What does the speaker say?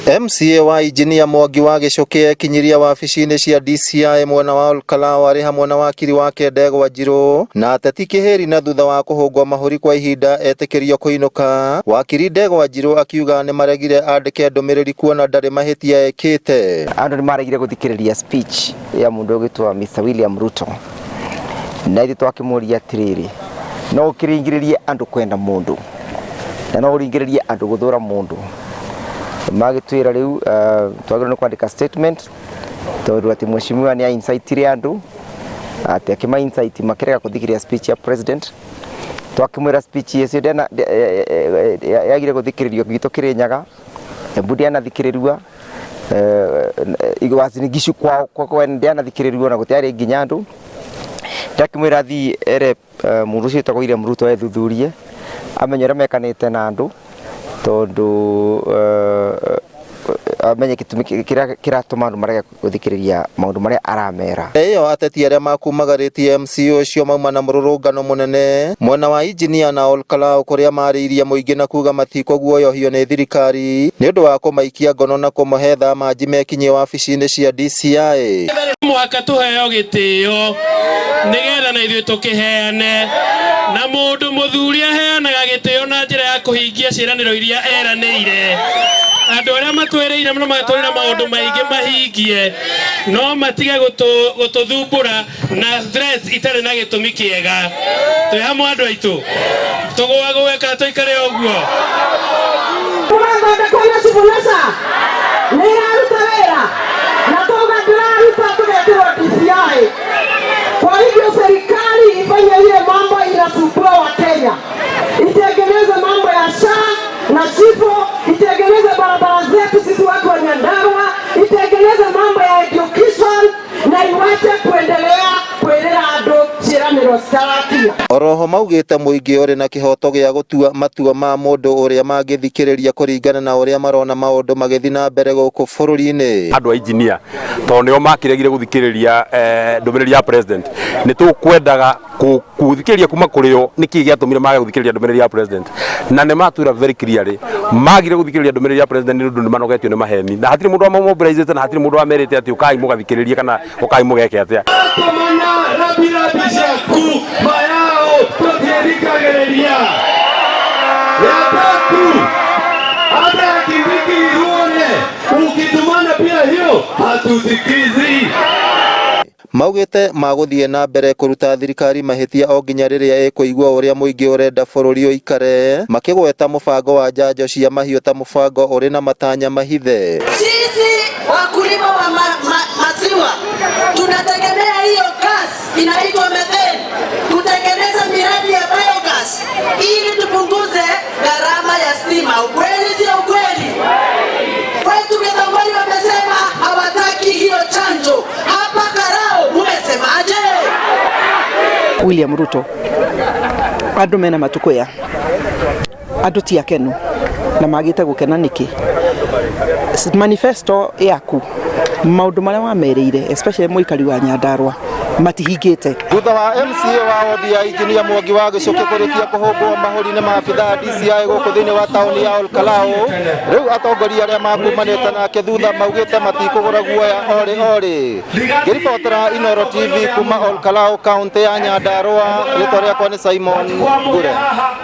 MCA wa Injinia Mwangi wa Gichuki ekinyiria wabici-inĩ cia DCI mwena wa Olkalau arĩ hamwe na wakiri wake Ndegwa Njirũ na ateti Kĩhĩri, na thutha wa kũhũngwo mahũri kwa ihinda etĩkĩrio kũinũka. Wakiri Ndegwa Njirũ akiuga nĩ maregire andĩke ndũmĩrĩri kuona ndarĩ mahĩtia ekĩte. Andũ nĩ maregire gũthikĩrĩria speech ya mũndũ ũgĩtwo Mr William Ruto, na ithuĩ twakĩmũria atĩrĩrĩ, no ũkĩringĩrĩrie andũ kwenda mũndũ na no ũringĩrĩrie andũ gũthũra mũndũ? Magĩtwĩra rĩu twagĩrĩirwo nĩ kwandĩka statement tondũ atĩ mheshimiwa nĩ incitire andũ, atĩ akĩma incite makĩrega gũthikĩrĩria speech ya president. Twakĩmwĩra speech ĩcio yagire gũthikĩrĩrio gwitũ Kĩrĩnyaga, Embu ndĩanathikĩrĩrua, Uasin Gishu kwao ndĩanathikĩrĩrio na gũtiarĩ nginya andũ. Ndakĩmwĩra athiĩ ere mũndũ ũcio wĩtagwo William Ruto ethuthurie amenye ũrĩa mekanĩte na andũ, tondũ amenye gĩtũmi kĩrĩa kĩratũma andũ marege gũthikĩrĩria maũndũ marĩa aramera. Ĩyo ateti arĩa makumagarĩtie MCA ũcio mauma na mũrũrũngano mũnene mwena wa Injinia na Olkalau, kũrĩa marĩirie mũingĩ na kuga matikũguoyohio nĩ thirikari nĩ ũndũ wa kũmaikia ngono na kũmahe thamanji mekinyie wabici-inĩ cia DCI. Mũhaka tũheo gĩtĩo nĩgetha na ithuĩ tũkĩheane, na mũndũ mũthuri aheanaga gĩtĩo na njĩra ya kũhingia ciĩranĩro iria eranĩire. Andũ arĩa matwĩrĩire mũno magatwĩrĩra maũndũ maingĩ mahingie, no matige gũtũthumbũra na threats itarĩ na gĩtũmi kĩega. Twĩ hamwe, andũ aitũ, tũgũagũe kana tũikare ũguo? Tũrathondekwo na Shughuli nĩ iraruta wĩra, na twauga ndĩraruta tũgetĩrwo DCI. Kwa hivyo serikali ifanye ile mambo inasumbua wa Kenya, itengeneze mambo ya SHA na SHIF, itengeneze barabara zetu sisi watu wa Nyandarua, itengeneze mambo ya education na iwache kuendelea kwĩrĩra andũ ciĩranĩro citarakinya. Oroho maugĩte mũingĩ ũrĩ na kĩhoto gĩa gũtua matua ma mũndũ ũrĩa mangĩthikĩrĩria kũringana na ũrĩa marona maũndũ magĩthiĩ na mbere gũkũ bũrũri-inĩ. Andũ a Injinia, tondũ nĩo makĩregire gũthikĩrĩria ndũmĩrĩri ya president, nĩ tũkwendaga gũthikĩrĩria kuma kũrĩ o nĩkĩ gĩatũmire mage gũthikĩrĩria ndũmĩrĩri ya president. Na nĩ matwĩra very clearly magire gũthikĩrĩria ndũmĩrĩri ya president nĩ ũndũ nĩ manogetio nĩ maheni, na hatirĩ mũndũ wamobilizĩte na hatirĩ mũndũ wamerĩte atĩ ũkai mũgathikĩrĩrie kana ũkai mũgeke atĩa. Tũmana rabirabi ciaku mayao tũtiĩthikagĩrĩria. Ya tatu, hata Kindiki Iruone ukitumana pia hiyo hatusikizi. Maugĩte magũthiĩ na mbere kũruta thirikari mahĩtia o nginya rĩrĩa ĩkũigua ũrĩa mũingĩ ũrenda bũrũri ũikare, makĩgweta mũbango wa njanjo cia mahiũ ta mũbango ũrĩ na matanya mahithe. Sisi wakulima wa maziwa tunategemea hiyo gas inaitwa methane kutengeneza miradi ya biogas ili tupunguze gharama ya stima. Ukweli sio ukweli? Kwetu Githongori wamesema hawataki hiyo chanjo. Hapa Karao mumesemaje? William Ruto, andũ mena matukuya, andũ ti akenu na magĩte gũkena nĩkĩ? Manifesto yaku, maũndũ marĩa wamerĩire, especially mũikari wa Nyandarua, matihingĩte. Thutha wa MCA wa wodi ya Injinia Mwangi wa Gichuki kũrĩkia kũhũngwo mahũri nĩ maabithaa a DCI gũkũ thĩinĩ wa taũni ya Olkalau, rĩu atongoria arĩa makumanĩte nake thutha maugĩte matikũgũra guoya orĩ orĩ. Ngĩribotera Inooro TV kuma Olkalau, kaũntĩ ya Nyandarua, rĩtwa rĩakwa nĩ Simon Ngure.